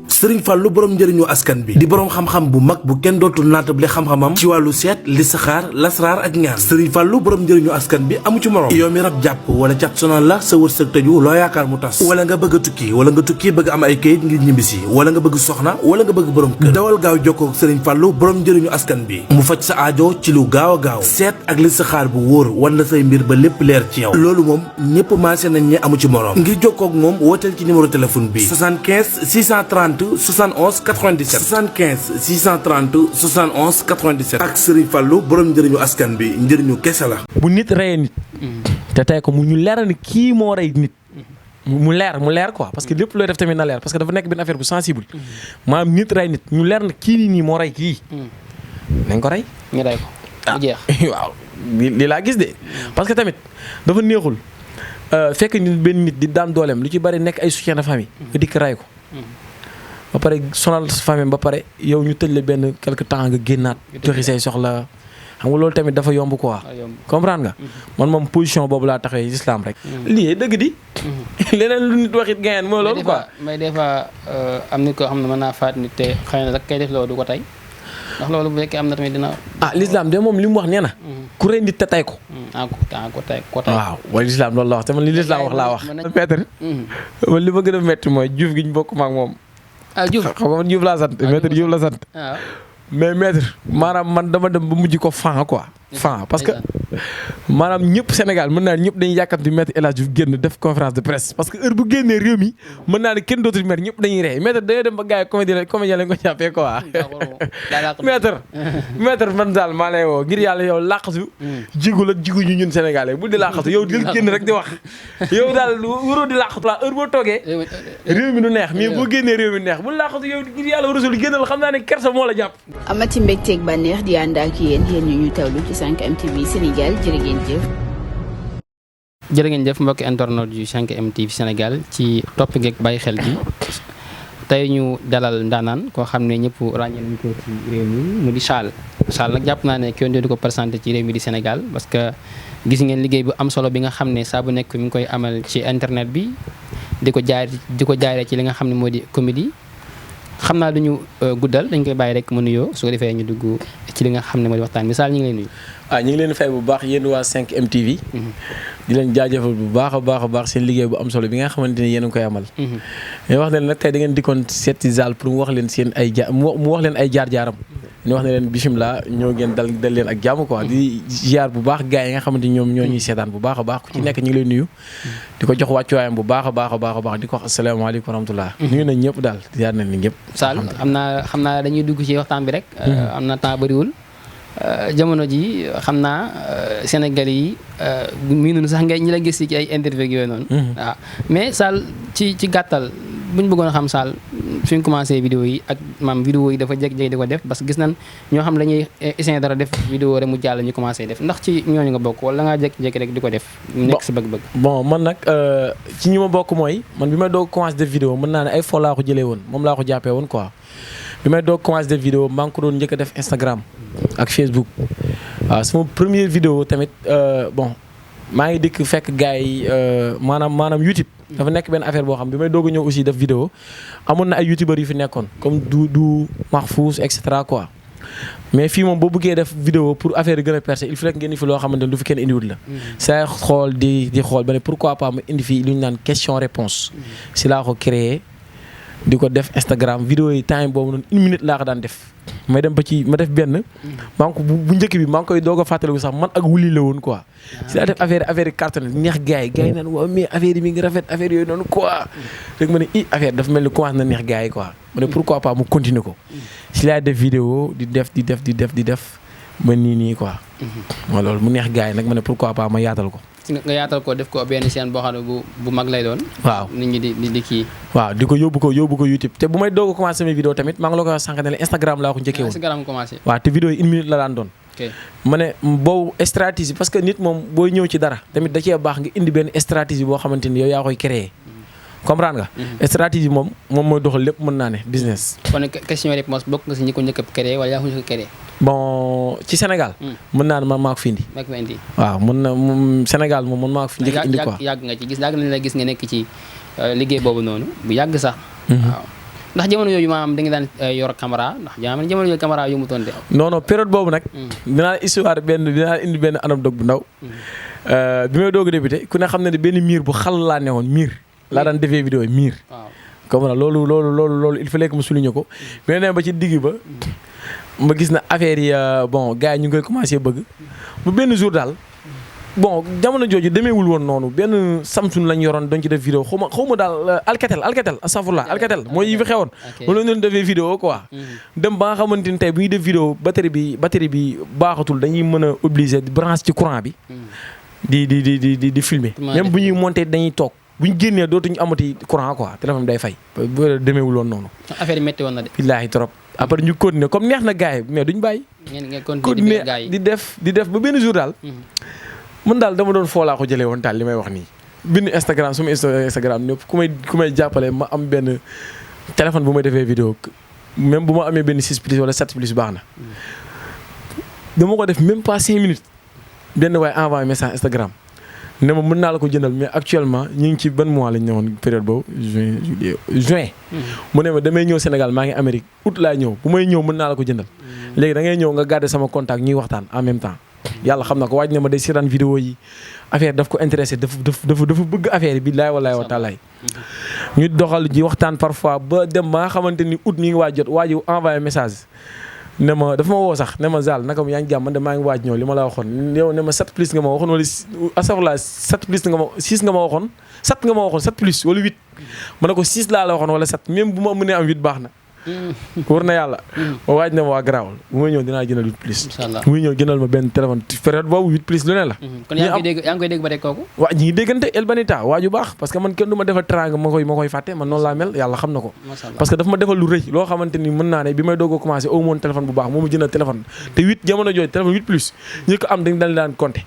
Serigne Fallou borom njëriñu askan bi di borom xam-xam bu mag bu kenn dootul naatable xam-xamam ci wàllu seet listixaar lasraar ak ñaan Serigne Fallou borom njëriñu askan bi amu ci morom yow mi rab jàpp wala cat sonal la sa wërsëg tëju loo yaakaar mu tas wala nga bëgg a tukki wala nga tukki bëgg am ay kayit ngir ñibbisi wala nga bëgg soxna wala nga bëgg borom kër dawal gaaw jokkoo ak Serigne Fallou borom njëriñu askan bi mu faj sa aajo ci lu gaaw a gaaw seet ak listixaar bu wóor wan la say mbir ba lépp leer ci yow loolu moom ñëpp maase nañ ñi amu ci morom ngir jokkoo ak moom wooteel ci numéro téléphone bi 75 630 71 97 75 630 71 97 ak Serigne Fallou borom njëriñu askan bi njëriñu kese la. bu nit reyee nit. te tey ko mu ñu leeral ni kii moo rey nit. mu leer quoi parce que lépp looy def tamit na leer parce que dafa nekk benn affaire bu sensible. maanaam nit rey nit ñu leer na kii nii moo rey kii. nañ ko rey. ñu rey ko mu jeex. waaw li laa gis de parce que tamit dafa neexul fekk nit benn nit di daan dooleem lu ci bari nekk ay soutien de famille. nga dikk rey ko. ba pare sonal sa famille ba pare yow ñu tëj la benn quelque temps nga génnaat joxi say soxla xam nga loolu tamit dafa yomb quoi. comprendre nga. man moom position boobu laa taxee islam rek. lii dëgg di. leneen lu nit waxit ngeen mooy loolu quoi. mais des fois am nit koo xam ne mën naa faat nit te xëy na rek kay def loolu du ko tey ndax loolu bu fekkee am na tamit dina. l'islam de moom li mu wax nee na. ku rey nit te tey ko. ko tey. waaw wala l'islam loolu la wax te man li l'islam wax laa wax. Maître man li ma gën a métti mooy juuf gi ñu bokk ma ak moom. Diouf xam nga man Diouf laa sant Maître Diouf la sant. mais Maître maanaam man dama dem ba mujj ko fan quoi. fan parce que maanaam ñëpp Sénégal mën naa ne ñëpp dañuy yàkkamti Maître El Hadj Diouf génn def conférence de presse parce que heure bu génnee réew mi mën naa ne kenn dootul mer ñëpp dañuy rey Maître dañoo dem ba gars yi comédien lañ ko jàppee quoi. Maître man daal maa lay woo ngir yàlla yow làqatu. jigul ak jigu ñu ñun Sénégalais bu di làqatu yow di génn rek di wax. yow daal waroo di làqatu la heure boo toogee. réew mi du neex mais boo génnee réew mi neex bu làqatu yow ngir yàlla war a soli génnal xam naa ne kersa moo la jàpp. amati mbégteeg bànneex di ànd ak yéen ñu ñu tawlu ci 5M TV Sénégal jërë ngeen jëf. jërë ngeen jëf mbokki internet yu 5M TV Sénégal ci topp geeg bàyyi xel gi tey ñu dalal ndaanaan koo xam ne ñëpp ràññee nañu ko ci réew mi mu di Charles nag jàpp naa ne kenn du ko présenté ci réew mi di Sénégal parce que gis ngeen liggéey bu am solo bi nga xam ne saa bu nekk mi ngi koy amal ci internet bi di ko jaaree ci li nga xam ne moo di comédie. xam naa duñu guddal dañ koy bàyyi rek mu nuyoo su ko defee ñu dugg ci li nga xam ne mooy waxtaan bi Sall ñu ngi lay nuyu. ñu ngi leen fay bu baax yéen waa 5M TV. di leen jaajëfal bu baax a baax seen liggéey bu am solo bi nga xamante ni yéen a ngi koy amal. mais wax leen nag tey da ngeen dikkoon seeti Zal pour mu wax leen seen ay mu wax leen ay jaar-jaaram. ñu wax ne leen bisimilah ñoo ngeen dal leen ak jàmm quoi di ziar bu baax gars yi nga xamante ni ñoom ñoo ñuy seetaan bu baax a baax ku ci nekk ñu ngi lay nuyu. di ko jox wàccuwaayam bu baax a baax di ko wax asalaamaaleykum wa rahmatulah. nuyu nañ ñëpp daal ziar nañ ñëpp. Sall xam naa dañuy dugg ci waxtaan bi rek. am na temps bëriwul. jamono ji xam naa Sénégal yi miinu sax nga ñi la gis ci ay interview yooyu noonu. waaw mais Sall ci gàttal bu ñu bëggoon a xam Sall fi ñu commencé vidéo yi ak maam vidéo yi dafa jékki-jékki di ko def parce que gis nañ ñoo xam dañuy essayer dara def vidéo rek mu jàll ñu commencé def ndax ci ñooñu nga bokk wala nga jékki-jékki rek di ko def. nekk sa bëgg-bëgg. bon man nag ci ñi ma bokk mooy man bi may doog commencé def vidéo mën naa ne ay fo laa ko jëlee woon moom laa ko jàppee woon quoi bi may doog commencé def vidéo maa ngi ko doon njëkk a def Instagram ak Facebook waaw sama première vidéo tamit bon maa ngi dikk fekk gars yi maanaam YouTube dafa nekk benn affaire boo xam bi may doog a ñëw aussi def vidéo amoon na ay youtubeurs yu fi nekkoon comme du Mahfouz et cetera quoi mais fii moom boo bëggee def vidéo pour affaire yi gën a percer il faut que ngeen fi loo xamante ne du fi kenn indiwut la saa xool di xool ba ne pourquoi pas ma indi fii lu ñu naan question réponse si laa ko créé di ko def Instagram vidéo yi temps boobu noonu 1 minute laa ko daan def may dem ba ci ma def benn maa ngi ko bu njëkk bi maa ngi koy doog a fàttaliku sax man ak wuli la woon quoi si laa def affaire yi cartonné neex gars yi naan waaw mais affaire yi mi ngi rafet affaire yooyu noonu quoi rek ma ne affaire dafa mel ni commencé na neex gars yi quoi ma ne pourquoi pas mu continuer ko si laa def vidéo di def ba nii quoi ma loolu mu neex gars yi nag ma ne pourquoi pas ma yaatal ko nga yaatal ko def ko benn chaîne boo xam ne bu mag lay doon. waaw nit ñi di kii. waaw di ko yóbbu ko YouTube te bu may doog a commencé sama vidéo tamit maa ngi la ko wax sànq ne la Instagram laa ko njëkkee woon. Instagram commencé. waaw te vidéo yi 1 minute la daan doon. ok ma ne boobu stratégie parce que nit moom booy ñëw ci dara tamit da cee baax nga indi benn stratégie boo xamante ni yow yaa koy créer. comprendre nga. stratégie moom mooy doxal lépp mën naa ne business. kon question réponse bokk nga si ñi ko njëkk a créé wala yaa ko njëkk a créé. bon ci Sénégal. mën naa ne man maa ko fi indi. maa ko fi indi. waaw mën na Sénégal moom man maa ko fi njëkk indi quoi. yàgg nga ci gis yàgg nañ la gis nga nekk ci liggéey boobu noonu bu yàgg sax. waaw ndax jamono yooyu maanaam da nga daan yor caméra ndax jamono yooyu caméra yombutoon de. non non période boobu nag. dinaa indi benn anecdote bu ndaw. bi may doog a débuté ku ne xam ne benn miir bu xal laa newoon miir. laa daan defee vidéo yi miir. waaw comme na loolu il fallait que ma souligner ko. mais nee ba ci digg ba ma gis na affaire yi bon gars yi ñu ngi koy commencé bëgg. bu benn jour daal bon jamono jooju demeewul woon noonu benn Samsung lañ yoroon doon ci def vidéo xaw ma daal Alcatel astafurlah Alcatel mooy yi fi xewoon. moom la ñu doon defee vidéo quoi. dem ba nga xamante ni tey bu ñuy def vidéo batterie bi baaxatul dañuy mën a obligé di branche ci courant bi. di filmer. même bu ñuy monter dañuy toog. bu ñu génnee dootuñu amati courant quoi téléphone day fay. bu demeewul woon noonu. affaire yi métti woon na de. billaahi trop après ñu continuer comme neex na gars yi mais duñ bàyyi. ngeen continuer di def ba benn jour daal. man daal dama doon foolaa ko jëlee woon daal li may wax nii. bind Instagram suma Instagram ñëpp ku may jàppale ma am benn téléphone bu may defee vidéo même bu ma amee benn 6 plus wala 7 plus baax na. dama ko def même pas 5 minutes benn waaye envoyé message Instagram. ne ma mën naa la ko jëndal mais actuellement ñu ngi ci ban mois lañ ñëwoon période boobu juin. mu ne ma damay ñëw Sénégal maa ngi Amérique août laa ñëw bu may ñëw mën naa la ko jëndal. léegi da ngay ñëw nga garder sama contact ñuy waxtaan en même temps. yàlla xam na ko waaj ne ma day seetaan vidéo yi affaire daf ko intéressé dafa bëgg affaire yi billaay wallaay wa taalaay. ñu doxal ji waxtaan parfois ba dem ba nga xamante ni août mi ngi waaj jot waaj envoyé message. ne ma dafa ma woo sax ne ma Zal naka yaa ngi jàmm man de maa ngi waaj ñëw li ma la waxoon yow ne ma 7 plus nga ma waxoon wala asafurlah 7 plus nga ma 6 nga ma waxoon 7 nga ma waxoon 7 plus wala 8. ma ne ko 6 laa la waxoon wala 7 même bu ma mënee am 8 baax na. wóor na yàlla. ma waaj ne ma waa garaawul bu may ñëw dinaa jëndal 8 plus. incha allah bu may ñëw jëndal ma benn téléphone période boobu 8 plus lu ne la. kon yaa ngi koy dégg ba tey kooku. waa ñi ngi déggante El Banita waaju baax parce que man kenn du ma defal trang ma koy fàtte man noonu laa mel yàlla xam na ko. parce que dafa ma defal lu rëy loo xamante ni mën naa ne bi may doog a commencé au moins téléphone bu baax moo ma jëndal téléphone te 8 jamono jooju téléphone 8 plus ñi ko am dañ daan compter.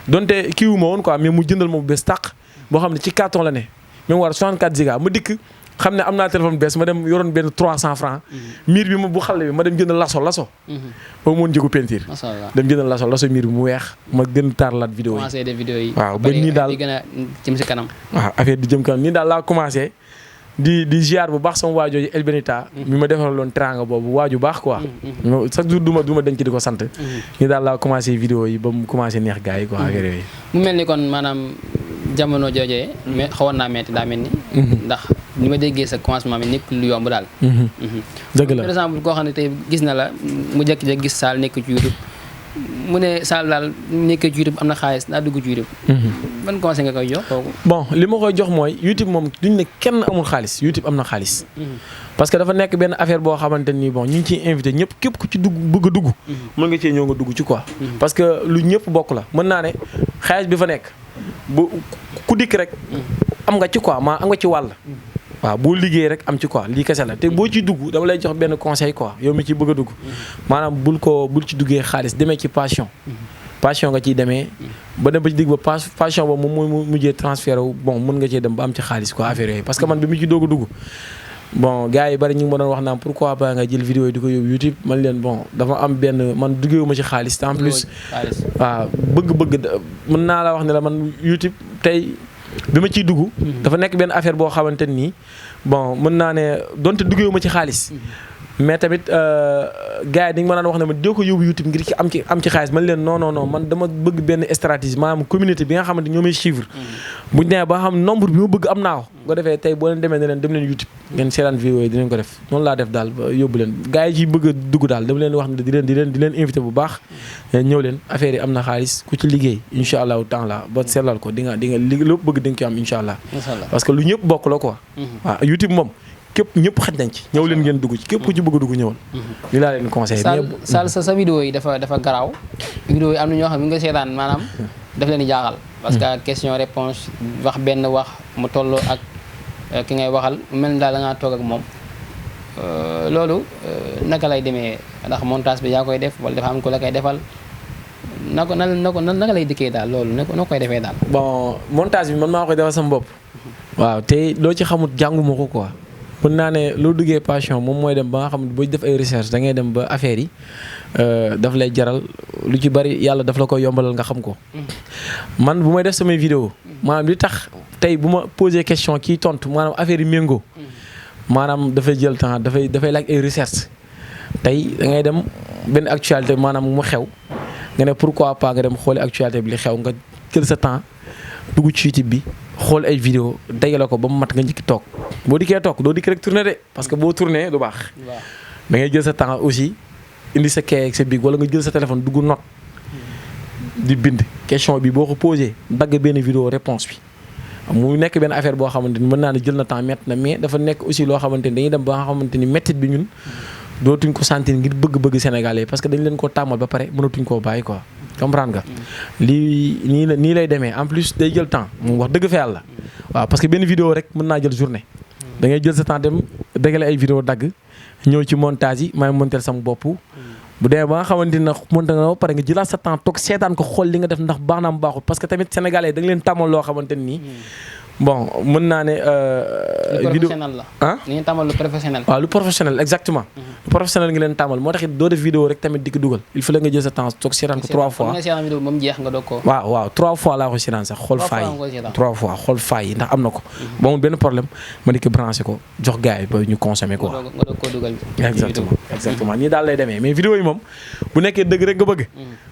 donte kii wu ma woon quoi mais mu jëndal ma bu bees tàq boo xam ne ci carton la ne même war 64 giga ma dikk xam ne am naa téléphone bees ma dem yoroon benn 300 francs miir bi ma bu xale bi ma dem jënd laso boobu moon njëgu peinture dem jënd laso miir bi mu weex ma gën taarlaat vidéo yi waaw ba nii daal gën a jëm si kanam waaw affaire di jëm kanam nii daal laa commencé di ziar bu baax sama waajooju El Benita mi ma defaraloon teranga boobu waaju baax quoi chaque jour du ma denc di ko sant nii daal laa commencé vidéo yi ba mu commencé neex gars yi quoi affaire yooyu mu mel ni kon maanaam jamono joojee mais xawoon naa metti daa mel ni ndax ni ma déggee sa commencement bi nekk lu yomb daal dëgg la par exemple koo xam ne tey gis na la mu jékki-jékki gis Zal nekk ci YouTube mu ne Zal daal nekk ci YouTube am na xaalis naa dugg ci YouTube ban conseil nga koy jox kooku bon li ma koy jox mooy YouTube moom duñ ne kenn amul xaalis YouTube am na xaalis parce que dafa nekk benn affaire boo xamante ni bon ñu ngi ciy invité ñëpp képp ku ci dugg bëgg a dugg mën nga cee ñëw nga dugg ci quoi parce que lu ñëpp bokk la mën naa ne xaalis bi fa nekk bu ku dikk rek am nga ci quoi maa am nga ci wàll waaw boo liggéey rek am ci quoi lii kese la te boo ci dugg dama lay jox benn conseil quoi yow mi ci bëgg a dugg maanaam bul ci duggee xaalis demee ci passion nga ciy demee ba dem ba ci digg ba passion ba moom mooy mujjee transfert wu bon mën nga cee dem ba am ci xaalis quoi affaire yooyu parce que man bi mu ci doog a dugg bon gars yi bari ñu ngi ma doon wax naan pourquoi pas nga jël vidéo yi di ko yóbbu YouTube man leen bon dafa am benn man duggeewuma ci xaalis te en plus waaw bëgg-bëgg mën naa la wax ne la man YouTube tey bi ma ciy dugg dafa nekk benn affaire boo xamante nii bon mën naa ne donte duggeewuma ci xaalis mais tamit gars yi dañu ma daan wax ne ma doo ko yóbbu YouTube ngir ci am ci xaalis man leen non man dama bëgg benn stratégie maanaam communauté bi nga xamante ñoo may suivre buñu demee ba xam nombre bi ma bëgg am naa ko nga defee tey boo leen demee ne leen dem leen YouTube ngeen seetaan vidéo yi dinañ ko def noonu laa def daal ba yóbbu leen gars yi ci bëgg a dugg daal dama leen wax ne di leen invité bu baax ñëw leen affaire yi am na xaalis ku ci liggéey incha allahu temps la ba seetlal ko di nga lépp bëgg di nga ko am incha allah parce que lu ñëpp bokk la quoi waaw YouTube moom képp ñëpp xaj nañ ci ñëw leen ngeen dugg ci képp ku ci bëgg a dugg ñëwal li laa leen conseillé Zal sa vidéo yi dafa garaaw vidéo yi am na ñoo xam ne nga seetaan maanaam daf leen di jaaxal parce que question réponse wax benn wax mu tolloo ak ki ngay waxal mel ni daal da ngaa toog ak moom loolu naka lay demee ndax montage bi yaa koy def wala dafa am ko la koy defal naka lay dikkee daal loolu noo koy defee daal bon montage bi man maa koy defal sama bopp waaw te loo ci xamut jànguma ko quoi mën naa ne loo duggee passion moom mooy dem ba nga xam ne boo def ay recherche da ngay dem ba affaire yi daf lay jaral lu ci bari yàlla daf la koy yombalal nga xam ko man bu may def samay vidéo maanaam li tax tey bu ma posé question kii tontu maanaam affaire yi méngoo maanaam dafay jël temps dafay laaj ay recherche tey da ngay dem benn actualité maanaam mu xew nga ne pourquoi pas nga dem xooli actualité bi li xew nga jël sa temps dugg ci YouTube bi xool ay vidéo dajale ko ba mu mat nga njëkki toog boo dikkee toog doo dikk rek tourné de parce que boo tourné du baax da ngay jël sa temps aussi indi sa kay ak sa bic wala nga jël sa téléphone dugg note di bind question bi boo ko posé dagg benn vidéo réponse bi mu nekk benn affaire boo xamante ni mën naa ne jël na temps métti na mais dafa nekk aussi loo xamante ni dañuy dem ba nga xamante ni méttit bi ñun dootuñ ko sentir ngir bëgg-bëgg Sénégalais parce que dañ leen koo tàmmal ba pare mënatuñ koo bàyyi quoi comprendre nga lii nii lay demee en plus day jël temps moom wax dëgg fa yàlla waaw parce que benn vidéo rek mën naa jël journée da ngay jël sa temps dem dagale ay vidéo dagg ñëw ci montage yi may monter sama bopp bu demee ba nga xamante ni monté nga ba pare nga jëlaat sa temps toog seetaan ko xool li nga def ndax baax na am baaxul parce que tamit sénégalais da nga leen tàmmal loo xamante ni bon mën naa ne. lu professionnel la. ah li ñu tàmmal lu professionnel. waaw lu professionnel exactement. lu professionnel nga leen tàmmal moo tax it doo def vidéo rek tamit di ko dugal il faut nga jël sa temps toog seetaan ko 3 fois. nga seetaan vidéo ba mu jeex nga doog ko. waaw 3 fois laa ko seetaan sax xool faay yi 3 fois xool faay yi ndax am na ko. ba mu benn problème ma di ko branché ko jox gars yi ba ñu consommé quoi. nga doog koo dugal. exactement nii daal lay demee mais vidéo yi moom bu nekkee dëgg rek nga bëgg.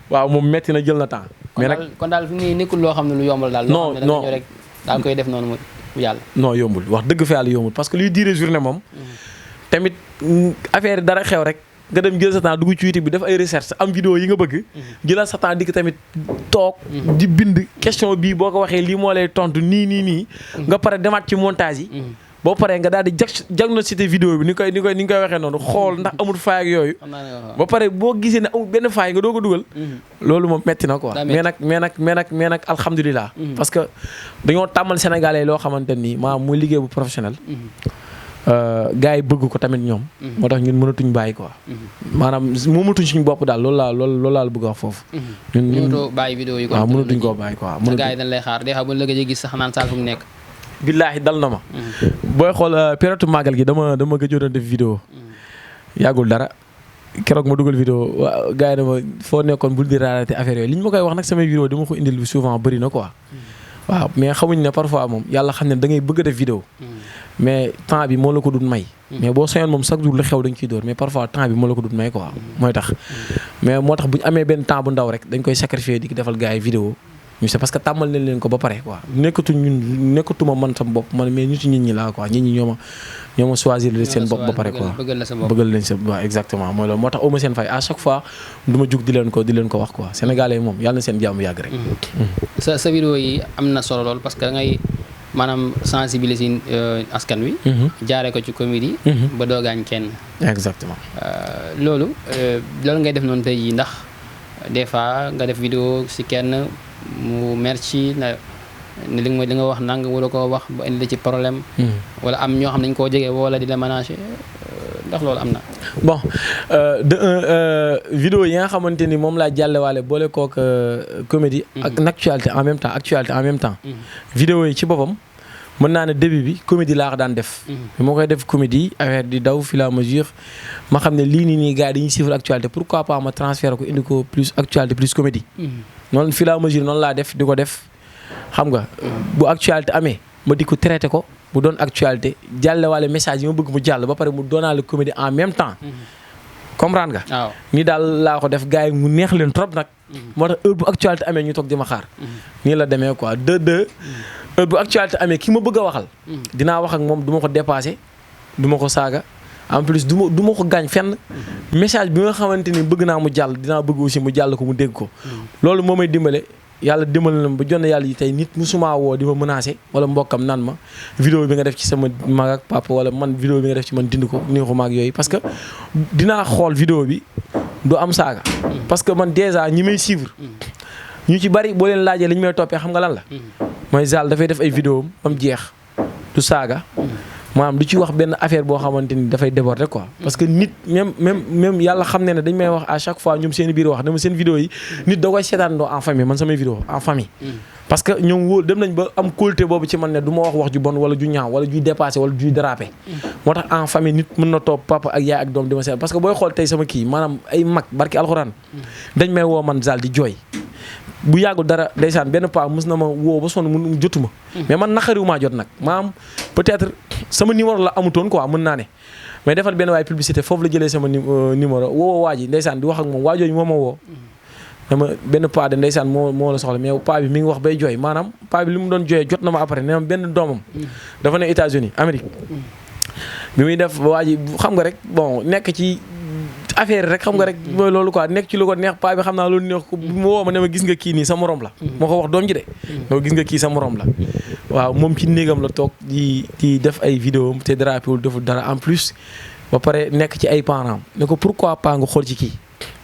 waaw moom metti na jël na temps. mais nag kon daal fi mu ne nekkul loo xam ne lu yombal daal. non non rek daal koy def noonu mu yàlla. non yombul wax dëgg fa yàlla yombul parce que luy diire journée moom. tamit affaire yi dara xew rek nga dem jël sa temps dugg ci YouTube bi def ay recherche am vidéo yi nga bëgg. jëlal sa temps di ko tamit toog. di bind question bii boo ko waxee lii moo lay tontu nii. nga pare demaat ci montage yi. boo paree nga daal di diagnostiquer vidéo bi ni koy waxee noonu xool ndax amul faay ak yooyu. ba pare boo gisee ne amul benn faay nga doo ko dugal. loolu moom metti na quoi. mais nag alhamdulilah. parce que dañoo tàmmal Sénégalais loo xamante ni maanaam muy liggéey bu professionnel. gars yi bëgg ko tamit ñoom. moo tax ñun mënatuñ bàyyi quoi. maanaam moomatuñ suñu bopp daal loolu laa bëgg a wax foofu. ñun mënatoo bàyyi vidéo yi. waaw mënatuñ koo bàyyi quoi. gars yi dañ lay xaar des fois bu la gëj a gis sax naan saal fu mu nekk. billaahi dal na ma. booy xool période màggal gi dama gëjoon a def vidéo yàggul dara keroog ma dugal vidéo waa gars yi dama foo nekkoon bul di raarate affaire yooyu li ñu ma koy wax nag samay vidéo dama ko indil bi souvent bëri na quoi. waaw mais xamuñ ne parfois moom yàlla xam ne da ngay bëgg a def vidéo mais temps bi moo la ko dul may. mais boo soñoon moom chaque jour lu xew dañ ciy dóor mais parfois temps bi moo la ko dul may quoi mooy tax. mais moo tax bu ñu amee benn temps bu ndaw rek dañ koy sacrifier di ko defal gars yi vidéo ñu c'est parce que tàmmal nañ leen ko ba pare quoi nekkatuma man sama bopp man mais nit ñi laa quoi nit ñi ñoo ma choisir leen seen bopp ba pare quoi bëggal leen sa waaw exactement mooy loolu moo tax auma seen fay à chaque fois du ma jug di leen ko wax quoi sénégalais moom yàlla na seen jàmm yàgg rek. sa vidéo yi am na solo lool parce que da ngay maanaam sensibiliser askan wi. jaaree ko ci comédie. ba doo gaañ kenn. exactement. loolu ngay def noonu tey jii ndax des fois nga def vidéo si kenn. mu merci na li nga wax nang wala koo wax ba indi la ci problème. wala am ñoo xam ne dañu koo jege wala di la menacer ndax loolu am na. bon vidéo yi nga xamante ni moom laa jàllewaale boole kook comédie. ak actualité en même temps. vidéo yi ci boppam mën naa ne début bi comédie laa ko daan def. moo koy def comédie affaire di daw fur et à mesure ma xam ne lii nii gars yi dañuy suivre actualité pourquoi pas ma transférer ko indi ko plus actualité plus comédie. noonu fur et à mesure noonu laa def di ko def xam nga bu actualité amee ma di ko traité ko bu doon actualité jàlle waale message yi ma bëgg mu jàll ba pare mu doonaale comédie en même temps comprendre nga. waaw nii daal laa ko def gars yi mu neex leen trop nag. moo tax heure bu actualité amee ñu toog di ma xaar. nii la demee quoi heure bu actualité amee ki ma bëgg a waxal. dinaa wax ak moom du ma ko dépassé du ma ko saaga. en plus du ma ko gaañ fenn message bi nga xamante ni bëgg naa mu jàll dinaa bëgg aussi mu jàll ko mu dégg ko loolu moo may dimbale yàlla dimbale na ba jonn yàlla yi tey nit musuma woo di ma menacé wala mbokkam naan ma vidéo bi nga def ci sama mag ak papa wala man vidéo bi nga def ci man dindi ko nii ko maag yooyu parce que dinaa xool vidéo bi du am saaga parce que man déjà ñi may suivre ñu ci bari boo leen laajee li ñu may toppee xam nga lan la mooy Zal dafay def ay vidéo ba mu jeex du saaga maanaam du ci wax benn affaire boo xamante ni dafay déborder quoi parce que nit même yàlla xam ne dañ may wax à chaque fois ñoom seen biir wax dama seen vidéo yi nit da koy seetaandoo en famille man samay vidéo en famille parce que ñoom wóor dem nañ ba am kóolute boobu ci man ne du ma wax ju bon wala ju ñaaw wala juy dépassé wala juy dérapé moo tax en famille nit mën na toog papa ak yaay ak doom di ma seet parce que booy xool tey sama kii maanaam ay mag barki alxuraan dañ may woo man Zal di jooy bu yàggul dara ndeysaan benn paa mës na ma woo ba sonn mu jotuma mais man naqariwumaa jot nag maam peut-être sama numéro la amutoon quoi mën naa ne mais defal benn waay publicité foofu la jëlee sama numéro woo waa ji ndeysaan di wax ak moom waajooju moo ma woo dama benn paa de ndeysaan moo la soxla mais paa bi mi ngi wax bay jooy maanaam paa bi li mu doon jooyee jot na ma après ne ma benn doomam dafa ne États-Unis Amérique bi muy def waa ji xam nga rek bon nekk ci affaire rek xam nga rek mooy loolu quoi nekk ci lu ko neex paa bi xam naa loolu neex ko mu woo ma ne ma gis nga kii nii sa morom la moo ko wax doom ji de moo gis nga kii sa morom la waaw moom ci néegam la toog di def ay vidéo te drapéwul deful dara en plus ba pare nekk ci ay parents ne ko pourquoi pas nga xool ci kii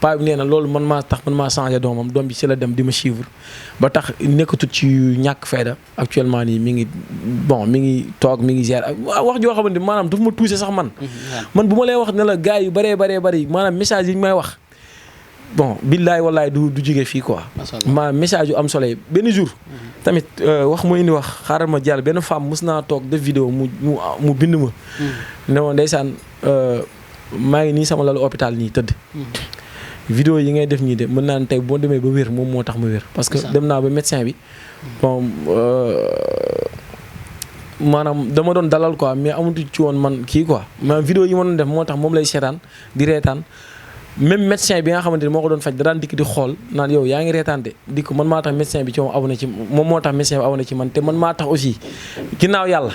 paa bi nee na loolu man maa changé doomam doom bi ci la dem di ma suivre ba tax nekkatut ci ñàkk fayda actuellement nii mi ngi toog mi ngi gérer wax joo xamante maanaam daf ma touché sax man bu ma lay wax ne la gars yu bëree maanaam message yi ñu may wax bon billaay wallaay du jóge fii quoi ma message yu am solo yi benn jour tamit wax mu indi wax xaaral ma jàll benn femme mës naa toog def vidéo mu bind ma ne ma ndeysaan maa ngi nii sama lalu hôpital nii tëdd vidéo yi ngay def nii de mën naa ne tey boo demee ba wér moom moo tax ma wér parce que dem naa ba médecin bi bon maanaam dama doon dalal quoi mais amatu ci woon man kii quoi maanaam vidéo yi ma doon def moo tax moom lay seetaan di reetaan même médecin bi nga xamante ni moo ko doon faj da daan dikk di xool naan yow yaa ngi reetaan de dikk man maa tax médecin bi ci moom abonné ci moom moo tax médecin bi abonné ci man te man maa tax aussi ginnaaw yàlla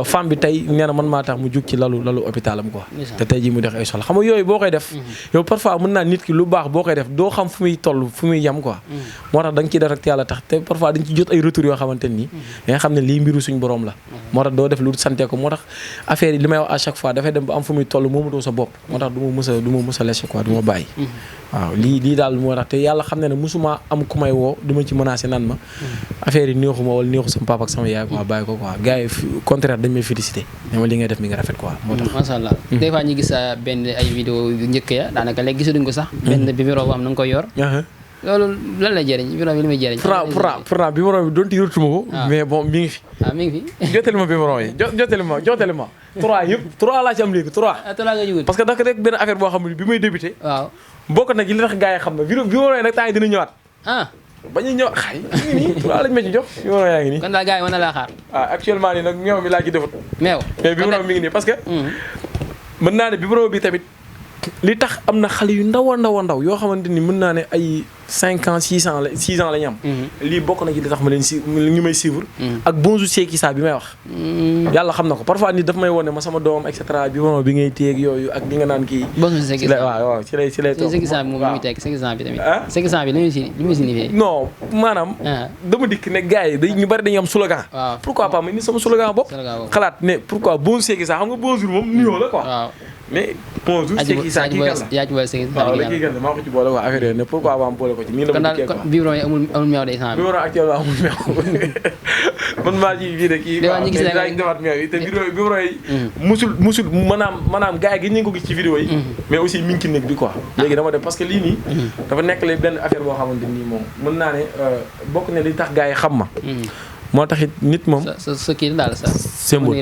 femme bi tey nee na man maa tax mu jug ci lalu hôpitalam quoi te tey ji mu def ay soxla xam nga yooyu boo koy def yow parfois mën naa nit ki lu baax boo koy def doo xam fu muy toll fu muy yem quoi moo tax da nga ciy def rek te yàlla tax te parfois dañ ci jot ay retours yoo xamante nii da nga xam ne lii mbiru suñ borom la moo tax doo def lu sante ko moo tax affaire yi li may wax à chaque fois dafay dem ba am fu muy toll moomatoo sa bopp moo tax du ma mës a lâché quoi du ma bàyyi waaw lii daal moo tax te yàlla xam ne ne musuma am ku may woo du ma ci menacé naan ma affaire yi neexuma wala neexu sama papa ak sama yaay quoi bàyyi ko quoi gars yi contraire dañ may félicité ne ma li ngay def mi nga rafet quoi moo tax masha Allah des fois ñu gis benn ay vidéo yu njëkk ya daanaka léegi gisatuñ ko sax benn numéro boo xam na nga koy yor loolu lan lay jëriñ numéro bi li muy jëriñ pourtant numéro bi doon tiirutuma ko mais bon mi ngi fi mi ngi fi jottali ma numéro yi jottali ma 3 yëpp 3 laa ci am léegi 3 nga jugul parce que dafa rek benn affaire boo xam ne bi may débuté waaw bokk nag li tax gars yi xam na numéro yi nag temps yi dina ñëwaat ba ñuy ñëw xay nii 3 lañ ma ci jox numéro yaa ngi nii kon daal gars yi mën na laa xaar actuellement nii nag meew mi laa ci defut meew mais numéro mi ngi nii parce que mën naa ne numéro bi tamit li tax am na xale yu ndaw a ndaw yoo xamante ni mën naa ne ay 5 ans 6 ans la ñu am. lii bokk na ci li tax ma leen ñu may suivre. ak bonjour Cheikh Issa bi may wax. yàlla xam na ko parfois nit daf may wone ma sama doom et cetera bi bi ngay téeg yooyu ak li nga naan kii. bonjour Cheikh Issa waaw ci lay toog. Cheikh Issa bi moom muy teg Cheikh Issa bi tamit. Cheikh Issa bi li muy signifié. non maanaam. dama dikk ne gars yi ñu bari dañuy am slogan. waaw pourquoi pas ma ni sama slogan bopp. xalaat ne pourquoi bonjour Cheikh Issa xam nga bonjour moom nuyoo la quoi. waaw mais bonjour Cheikh Issa kii kan la yaa ci boole Cheikh Issa waaw la kii kan la maa ko ci boole waa affaire yooyu ne pourquoi pas am boole ko ci nii la ma dikkee quoi kon biberon yi amul meew de instant bi biberon actuellement amul meew man maa ci bii de kii ñu gis daa defaat meew yi te biberon yi musul maanaam gars yi ñu ngi ko gis ci vidéo yi mais aussi mi ngi ci nekk bi quoi léegi dama def parce que lii nii dafa nekk la benn affaire boo xamante nii moom mën naa ne bokk ne li tax gars yi xam ma moo tax it nit moom sa kii daal sa symbole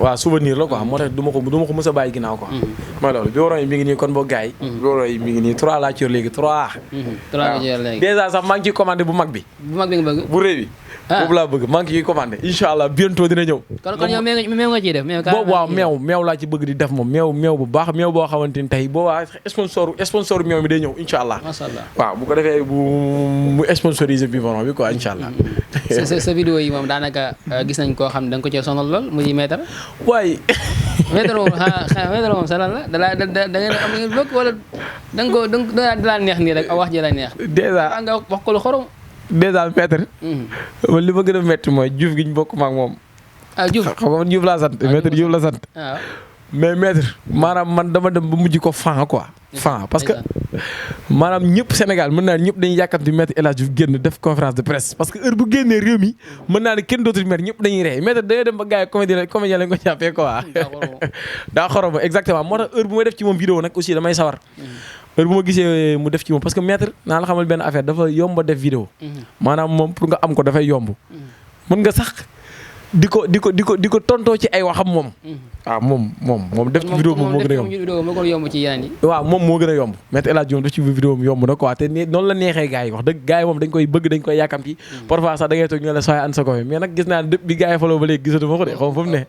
waaw souvenir la quoi moo tax du ma ko mës a bàyyi ginnaaw quoi mooy loolu biberon yi mi ngi nii kon boo gars yi biberon yi mi ngi nii 3 laa ci yor léegi 3 déjà sax maa ngi ciy commandé bu mag bi nga bëgg bu réew bi boobu laa bëgg maa ngi ciy commandé incha allah bientôt dina ñëw kon yow meew nga ciy def boobu waaw meew laa ci bëgg di def moom meew bu baax meew boo xamante ni tey boobaa sponsor meew mi day ñëw incha allah waaw bu ko defee mu sponsorisé biberon bi quoi incha allah sa vidéo yi moom daanaka gis nañ koo xam ne da nga ko cee sonal lool muy maître waaye maître moom sa lan la da ngeen am ngeen bëgg wala da nga ko da neex nii rek wax ji la neex dèjà nga wax ko lu xorom dèjà maître man li ma gën a métti mooy Diouf gi ñu bokk ma ak moom Diouf xam nga man Diouf laa sant maître Diouf la sant waaw mais maître maanaam man dama dem ba mujj ko fan quoi fan parce que maanaam ñëpp Sénégal mën naa ne ñëpp dañuy yàkkamti maître El Hadj Diouf génn def conférence de presse parce que heure bu génnee réew mi mën naa ne kenn dootul maître ñëpp dañuy rey maître dañoo dem ba gars yi comédien lañ ko jàppee quoi daa xoroba exactement moo tax heure bu may def ci moom vidéo nag aussi damay sawar heure bu ma gisee mu def ci moom parce que maître naa la xamal benn affaire dafa yomb def vidéo maanaam moom pour nga am ko dafay yomb mën nga sax di ko tontoo ci ay waxam moom. waaw moom def ci vidéo moom moo gën a yomb. moo gën a yomb ci yeneen yi. waaw moom moo gën a yomb Maître El Hadji Diouf def ci vidéo am yomb na quoi te noonu la neexee gars yi wax dëgg gars yi moom dañ koy bëgg dañ koy yàkkamti parfois sax da ngay toog ñu la sooy an sa ko mais nag gis naa ne bi gars yi faloo ba léegi gisatu ma ko de xaw ma fu mu ne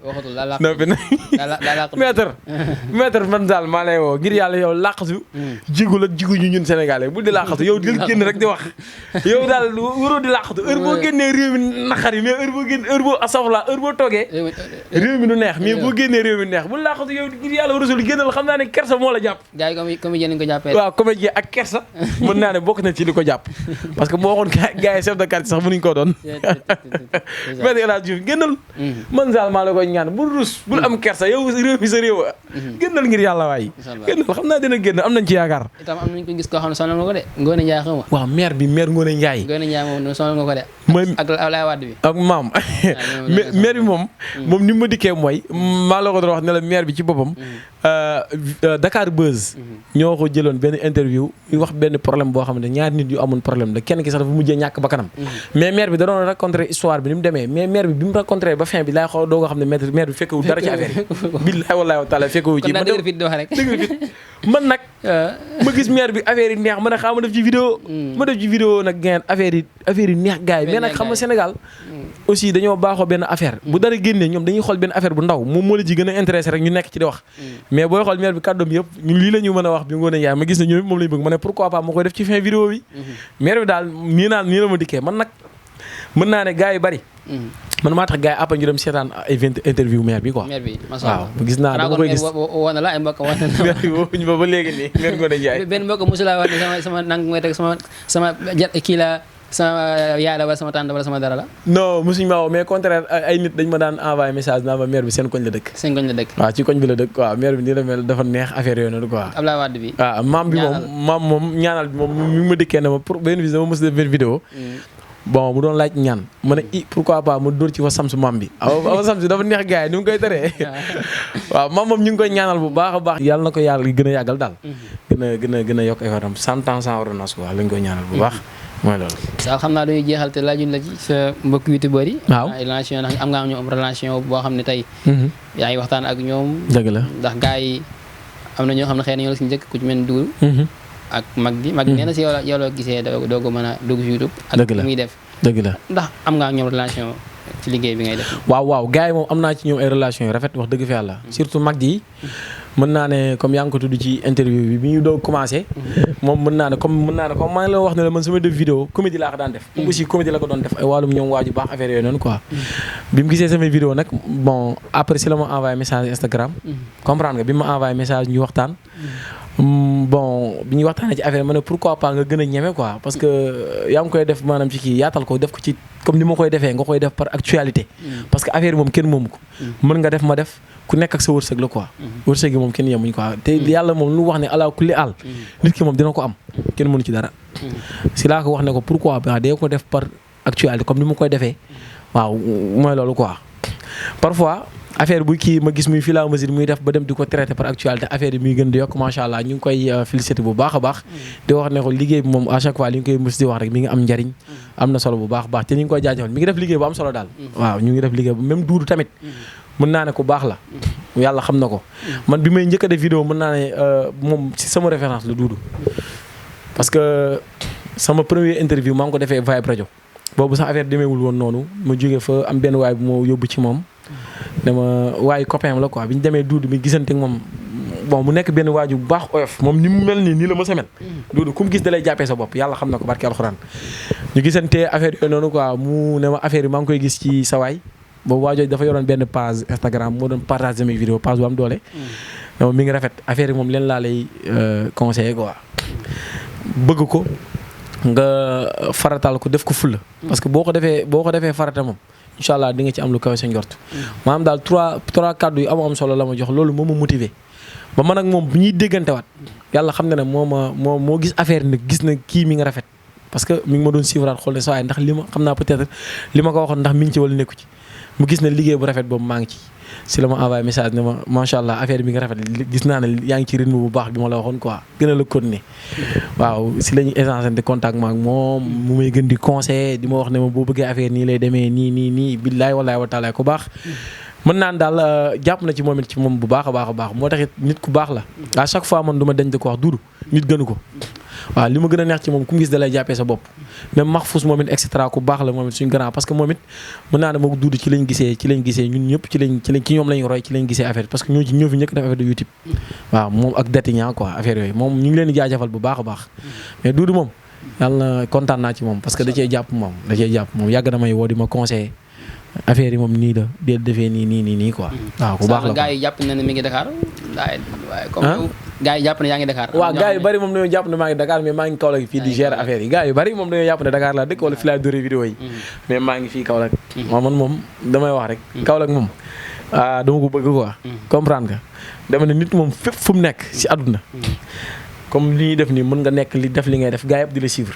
maître man daal maa lay woo ngir yàlla yow làqatu jigul ak jigu ñu ñun sénégalais bu di làqatu yow di génn rek di wax yow daal waroo di làqatu heure boo génnee réew mi naqar yi mais heure boo asafla heure boo toogee réew mi du neex mais boo génnee réew mi neex bu làqatu yow ngir yàlla rasul génnal xam naa ne kersa moo la jàpp gars yi comédien ko jàppee waaw comédien ak kersa mën naa ne bokk na ci li ko jàpp parce que boo waxoon gars yi chef de quartier sax mënuñ koo doon Maître El Hadji Diouf génnal man daal maa la koy ñaan bul rus bul am kersa yow réew mi sa réew génnal ngir yàlla waay génnal xam naa dina génn am nañ ci yaakaar itam am nañ ko gis koo xam ne sonal nga ko de Ngoné Ndiaye xam nga waaw maire Ngoné Ndiaye moom sonal nga ko de mooy ak Ablaye Wade bi ak maam maire bi moom ni ma dikkee mooy maa la ko doon wax ne la maire bi ci boppam Dakar Buzz ñoo ko jëloon benn interview ñu wax benn problème boo xam ne ñaari nit yu amoon problème la kenn ki sax dafa mujjee ñàkk ba kanam mais maire bi da doon raconter histoire bi ni mu demee mais maire bi mu raconter ba fin bi laay xaw doo nga xam ne maire bi fekkewul dara ci affaire yi billahi wallahi wa taala fekkewu ci man nag ma gis maire bi affaire yi neex ma ne xam ma def ci vidéo nag ngeen affaire yi neex gars yi mais nag xam nga Sénégal aussi dañoo baaxoo benn affaire bu dara génnee ñoom dañuy xool benn affaire bu ndaw moom moo la ji gën a intéressé rek ñu nekk ci di wax mais booy xool maire bi kàddoom yëpp ñun lii la ñu mën a wax bi Ngoné Ndiaye ma gis ne ñoom moom lañu bëgg ma ne pourquoi pas ma koy def ci fin vidéo bi maire bi daal nii la ma dikkee man nag mën naa ne gars yi bari man maa tax gars yi après ñu dem seetaan ay interview maire bi quoi waaw gis naa dama koy gis woon na la ay mbokk woon na la ñu ba léegi nii maire Ngoné Ndiaye benn mbokk mosula wax ne sama nang mooy teg sama kii la sama yaay la wala sama tànn wala sama dara la non mosuñu ma woo mais contraire ay nit dañ ma daan envoyé message naa ma maire bi seen koñ la dëkk waaw ci koñ bi la dëkk waaw maire bi nii la mel dafa neex affaire yooyu noonu quoi Ablaye Wade bi waaw maam moom ñaanal bi moom mi ngi ma dikkee ne ma pour benn bis dama mos def benn vidéo bon mu doon laaj ñaan ma ne pourquoi pas mu dóor ci wa samsu maam bi awa samsu dafa neex gars yi ni mu koy teree waaw maam moom ñu ngi koy ñaanal bu baax a baax yàlla na ko yàlla gën a yàggal daal gën a yokk effortam 100 ans sans ordonnance quoi lañ koy ñaanal bu baax mooy loolu saa xam naa dañuy jeexal te laajuñ la ci sa mbokk youtubeur yi waaw relation ndax am nga ñoom relation boo xam ne tey yaa ngi waxtaan ak ñoom dëgg la ndax gars yi am na ñoo xam ne xëy na ñoo la si njëkk ku ci mel Duur ak mag bi nee na si yow la gisee doo ko mën a dugg si YouTube ak muy def dëgg la ndax am nga ñoom relation ci liggéey bi ngay def waaw gars yi moom am naa ci ñoom ay relation yu rafet wax dëgg fa yàlla surtout mag ji mën naa ne comme yaa ngi ko tudd ci interview bi ñu doog commencé moom mën naa ne comme maa ngi la wax ne la man sama def vidéo comédie laa ko daan def aussi comédie la ko doon def ay wàllum ñoom waaju baax affaire yooyu noonu quoi bi mu gisee sama vidéo nag bon après si la ma envoyé message Instagram comprendre nga bi ma envoyé message ñu waxtaan bon bi ñuy waxtaanee ci affaire ma ne pourquoi pas nga gën a ñeme quoi parce que yaa ngi koy def maanaam ci kii yaatal ko def ko ci comme ni ma koy defee nga koy def par actualité parce que affaire yi moom kenn moomu ko mën nga def ma def ku nekk ak sa wërsëg la quoi wërsëg yi moom kenn yemuñ quoi te yàlla moom lu wax ne ala kulli àll nit ki moom dina ko am kenn mënu ci dara si laa ko wax ne ko pourquoi pas dee ko def par actualité comme ni ma koy defee waaw mooy loolu quoi parfois affaire bu kii ma gis muy fii la mesure muy def ba dem di ko traité par actualité affaire yi muy gën di yokk macha allah ñu ngi koy félicité bu baax a baax di wax ne ko liggéey bi moom à chaque fois li ñu koy mës di wax rek mi ngi am njariñ am na solo bu baax baax te ñu ngi koy jaajëfal mi ngi def liggéey bu am solo daal waaw ñu ngi def liggéey bu même Duudu tamit mën naa ne ku baax la yàlla xam na ko man bi may njëkk a def vidéo mën naa ne moom ci sama référence la Duudu parce que sama premier interview maa ngi ko defee Vibe Radio boobu sax affaire demeewul woon noonu ma jógee fa am benn waay bu moo yóbbu ci moom dama waaye copain la quoi bi ñu demee Duudu mi gisante ak moom bon mu nekk benn waaju bu baax oyof moom ni mu mel nii la ma sa mel Duudu ku mu gis da lay jàppee sa bopp yàlla xam na ko barke alxuraan ñu gisante affaire yooyu noonu quoi mu ne ma affaire yi maa ngi koy gis ci sa waay boobu waajoo dafa yoroon benn page Instagram moo doon partager mes vidéos page bu am doole donc mi ngi rafet affaire yi moom leen laa lay conseiller quoi bëgg ko nga faratal ko def ko fulla parce que boo ko defee farata moom incha allah di nga ci am lu kawe sa njort maanaam daal trois kàddu yu am solo la ma jox loolu moo ma motivé ba man ak moom bu ñuy déggante waat yàlla xam na ne moo gis affaire nag gis na kii mi nga rafet parce que mi ngi ma doon suivre xool ne ndax li ma xam naa peut-être li ma ko waxoon ndax mi ngi ci wala nekku ci mu gis ne liggéey bu rafet boobu maa ngi ci si la ma envoyé message ne ma macha allah affaire bi nga rafet gis naa ne yaa ngi ci rythme bu baax bi ma la waxoon quoi gën a la continuer waaw si la ñuy échanger de contact ma ak moom mu may gën di conseiller di ma wax ne ma boo bëggee affaire nii lay demee nii billaay wallaay wa taala ku baax. mën naan daal jàpp na ci moom it ci moom bu baax a baax moo taxit nit ku baax la à chaque fois man du ma dañ di ko wax Doudou nit gënu ko waaw li ma gën a neex ci moom ku mu gis da lay jàppee sa bopp même Mahfous moom it et cetera ku baax la moom it suñu grand parce que moom it mën naa ne moom Doudou ci lañ gisee ñun ñëpp ci ñoom lañ roy ci lañ gisee affaire parce que ñoo fi njëkk def affaire de YouTube waaw moom ak Datignan quoi affaire yooyu moom ñu ngi leen di jaajëfal bu baax a baax mais Doudou moom yàlla na kontaan naa ci moom parce que da cee jàpp moom yàgg na may woo di ma conseiller affaire yi moom nii la di defee nii quoi. waaw ku baax la gars yi jàpp na ne mi ngi Dakar waaye comme gars yi jàpp ne yaa ngi Dakar. waaw gars yu bari moom dañoo jàpp ne maa ngi Dakar mais maa ngi Kaolack fii di gérer affaire yi gars yu bari moom dañoo jàpp ne Dakar laa dëkk wala fi laay dóoree vidéo yi mais maa ngi fii Kaolack waaw man moom damay wax rek Kaolack moom dama ko bëgg quoi comprendre nga dama ne nit moom fépp fu mu nekk si àdduna comme li ñuy def nii mën nga nekk li def li ngay def gars yëpp di la suivre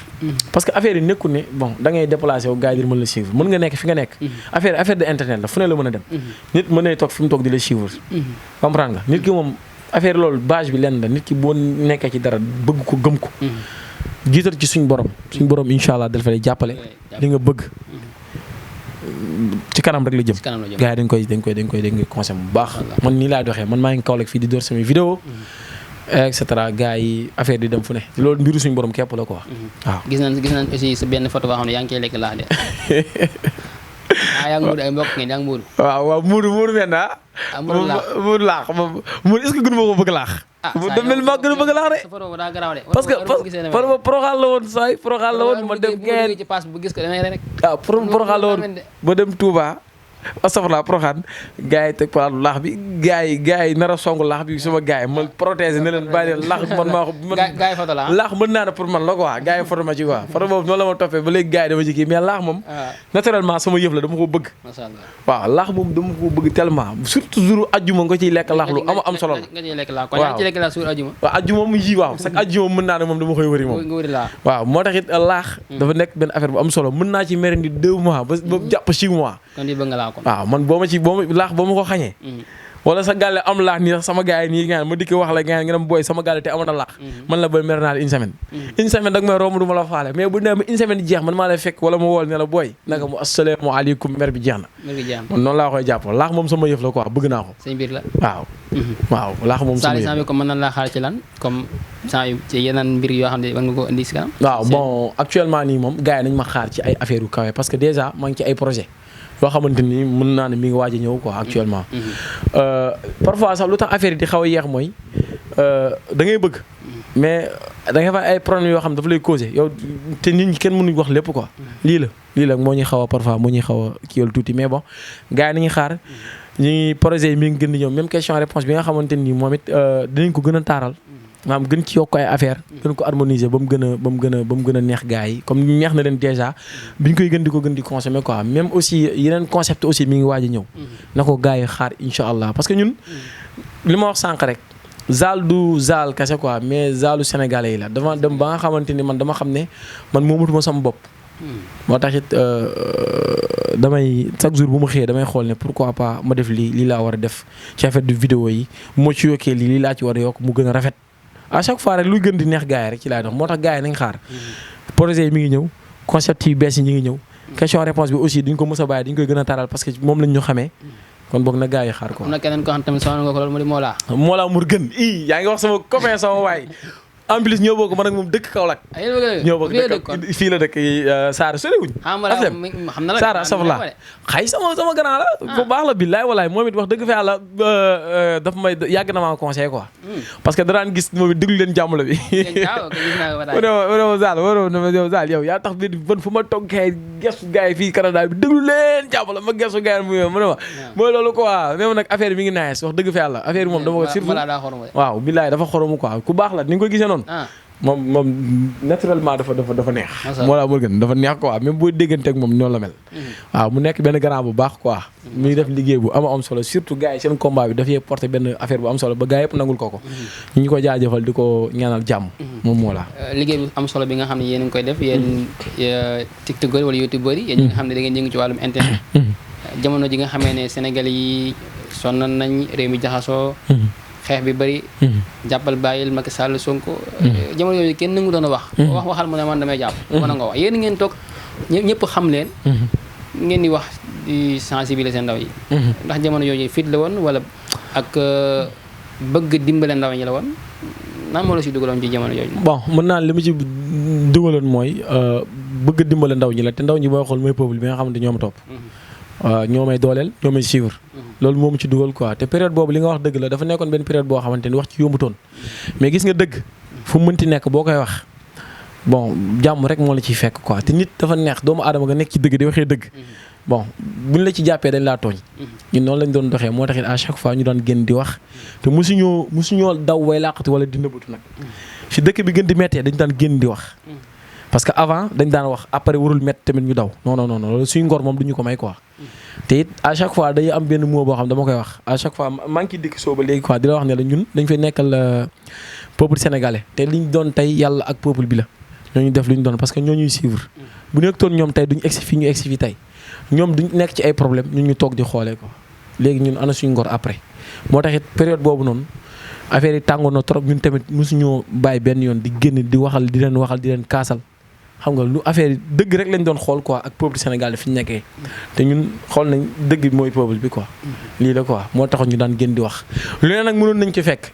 parce que affaire yi nekkul ne bon da ngay déplacé wu gars yi di mën la suivre mën nga nekk fi nga nekk affaire de internet la fu ne la mën a dem nit mën nay toog fi mu toog di la suivre comprendre nga nit ki moom affaire loolu base bi lenn la nit ki boo nekkee ci dara bëgg ko gëm ko jiital ci suñ borom incha allah dafa lay jàppale li nga bëgg ci kanam rek la jëm gars yi dañ koy conseil bu baax man nii laay doxee man maa ngi Kaolack fii di door samay vidéo et cetera gars yi affaire di dem fu ne loolu mbiru suñu borom képp la quoi. waaw gis nañ aussi sa benn photo boo xam ne yaa ngi koy lekk laax de. yaa ngi muur ay mbokk ngeen yaa ngi muur. waaw muur maintenant. muur laax muur est-ce que gënu ma ko bëgg laax. dem mel maa gën a bëgg laax de. sa photo daa garaaw de. parce que Porokhane la woon saay Porokhane la woon ma dem ngeen ci pass bu gis ko damay rek. waaw Porokhane la woon ba dem Touba. astafurlah Porokhane gars yi teg palaatu laax bi gars yi nar a song laax bi suma gars yi ma protéger ne leen bàyyi leen laax man maa ko laax mën naa ne pour man la quoi gars yi photo ma ci quoi photo boobu noonu la ma toppee ba léegi gars yi dama ci kii mais laax moom naturellement sama yëf la dama ko bëgg waaw laax moom dama ko bëgg tellement surtout jour ajjuma nga ciy lekk laax lu am solo la waaw ajjuma mu yi waaw chaque ajjuma mën naa ne moom dama koy wëri moom waaw moo tax it laax dafa nekk benn affaire bu am solo mën naa ci merindi 2 mois ba jàpp 6 mois waaw man boo ma laax boo ma ko xañee wala sa gàlle am laax nii sax sama gars yi nii nga ma dikk wax la nga dem booy sama gàlle te amata laax man la booy mer naa la une semaine dag may romb du ma la faale mais bu nee ma une semaine jeex man maa lay fekk wala ma wool ne la booy naka mu asalaamaaleykum mer bi jeex na man noonu laa koy jàpp laax moom sama yëf la quoi bëgg naa ko seen biir la waaw laax moom sama yëf bi comme mën na laa xaar ci lan comme saa yu ci yeneen mbir yoo xam ne war nga ko indi si kanam waaw bon actuellement nii moom gars yi nañ ma xaar ci ay affaire yu kawe parce que déjà maa ngi ci ay projet yoo xamante ni mën naa ne mi ngi waaj a ñëw quoi actuellement parfois sax lu tax affaire yi di xaw a yeex mooy da ngay bëgg mais da ngay fa ay problèmes yoo xam dafa lay causé yow te nit ñi kenn mënuñ wax lépp quoi lii la moo ñuy xaw a parfois moo ñuy xaw a kiiwal tuuti mais bon gars yi nañuy xaar ñi projet yi mi ngi gën di ñëw même question réponse bi nga xamante ni moom it dinañ ko gën a taaral maanaam gën ci yokk ay affaire gën ko harmoniser ba mu gën a neex gars yi comme neex na leen déjà biñ koy gën di consommer quoi même aussi yeneen concept aussi mi ngi waaj a ñëw na ko gars yi xaar incha allah parce que ñun li ma wax sànq rek zaal du zaal kese quoi mais zaalu sénégalais yi la dama dem ba nga xamante ni man dama xam ne man moomatuma sama bopp moo tax it damay chaque jour bu ma xëyee damay xool ne pourquoi pas ma def lii laa war a def ci affaire de vidéo yi moo ci yokkee lii laa ci war a yokk mu gën a rafet à chaque fois rek luy gën di neex gars yi rek ci laay dox moo tax gars yi nañ xaar projet yi mi ngi ñëw concept yi bees yi ñu ngi ñëw question réponse bi aussi duñ ko mës a bàyyi dañ koy gën a taral parce que moom lañ ñu xamee kon boog na gars yi xaar ko. am na keneen koo xam tamit soxla nga ko loolu mu di Mollah Morgun yaa ngi wax sama copain sama waay en plus ñoo bokk man ak moom dëkk Kaolack. ñoo bokk dëkk fii la dëkk Saara soriwuñ. xam na la Saara safla xay sama grand la. bu baax la billaay walaay moom it wax dëgg fa yàlla daf may yàgg na maa conseillé quoi. parce que danaan gis moom it déglu leen jàmm la bi. Zal yow yaa tax bi ban fu ma toog kay gestu gars yi fii Canada bi déglu leen jàmm la ma gestu gars yi mu ne ma mooy loolu quoi même nag affaire bi mi ngi nice wax dëgg fa yàlla affaire bi moom dama ko surtout waaw billaay dafa xoromu quoi ku baax la ni nga ko gisee moom naturellement dafa neex. Mollah Morgun dafa neex quoi même boo déggante ak moom noonu la mel. waaw mu nekk benn grand bu baax quoi. muy def liggéey bu am solo surtout gars yi seen combat bi dafay porter benn affaire bu am solo ba gars yëpp nangul ko. ñu ngi ko jaajëfal di ko ñaanal jàmm. moom Mollah. liggéey bu am solo bi nga xam ne yéen a ngi koy def yéen tiktokeur wala youtubeur yi yéen ñi nga xam ne da ngeen yëngu ci wàllum internet. jamono ji nga xamee ne Sénégal yi sonn nañ réew mi jaxasoo. xeex bi bëri. jàppal bàyyil Macky Sall Sonko. jamono yooyu kenn nangu doon a wax. waxal mu ne man damay jàpp. mën na nga wax yéen ngeen toog ñëpp xam leen. ngeen di wax di sensibiliser ndaw yi. ndax jamono yooyu fit la woon wala ak bëgg dimbale ndaw ñi la woon nan moo la si dugaloon ci jamono yooyu. bon mën naa li ma ci dugaloon mooy bëgg dimbale ndaw ñi la te ndaw ñi booy xool mooy peuple bi nga xamante ñoo ma topp. ñoo may dooleel ñoo may suivre. loolu moo ma ci dugal quoi te période boobu li nga wax dëgg la dafa nekkoon benn période boo xamante ni wax ci yombutoon mais gis nga dëgg fu mu mënti nekk boo koy wax bon jàmm rek moo la ciy fekk quoi te nit dafa neex doomu aadama nga nekk ci dëgg di waxee dëgg. bon buñ la ci jàppee dañ laa tooñ ñun noonu lañ doon doxee moo taxit à chaque fois ñu daan génn di wax te musuñoo daw way làqati wala di nëbbatu nag fi dëkk bi gën di méttee dañ daan génn di wax parce que avant dañ daan wax après warul métti tamit ñu daw non loolu suñu ngor moom duñu ko may quoi te it à chaque fois day am benn mot boo xam dama koy wax à chaque fois maa ngi ciy dikk soo ba léegi quoi di la wax ne la ñun dañ fay nekkal peuple sénégalais te liñ doon tey yàlla ak peuple bi la ñooñu def lu ñu doon parce que ñoo ñuy suivre bu nekkoon ñoom tey duñu egsi fii ñu egsi fii tey ñoom duñ nekk ci ay problème ñun ñu toog di xoolee ko léegi ñun ana suñu ngor après moo tax it période boobu noonu affaire yi tàngoon na trop ñun tamit mosuñoo bàyyi benn yoon di génn di waxal di leen kaasal xam nga lu affaire yi dëgg rek lañ doon xool quoi ak peuple Sénégal fi ñu nekkee te ñun xool nañ dëgg bi mooy peuple bi quoi lii la quoi moo taxoon ñu daan génn di wax lu ne nag mënoon nañ ci fekk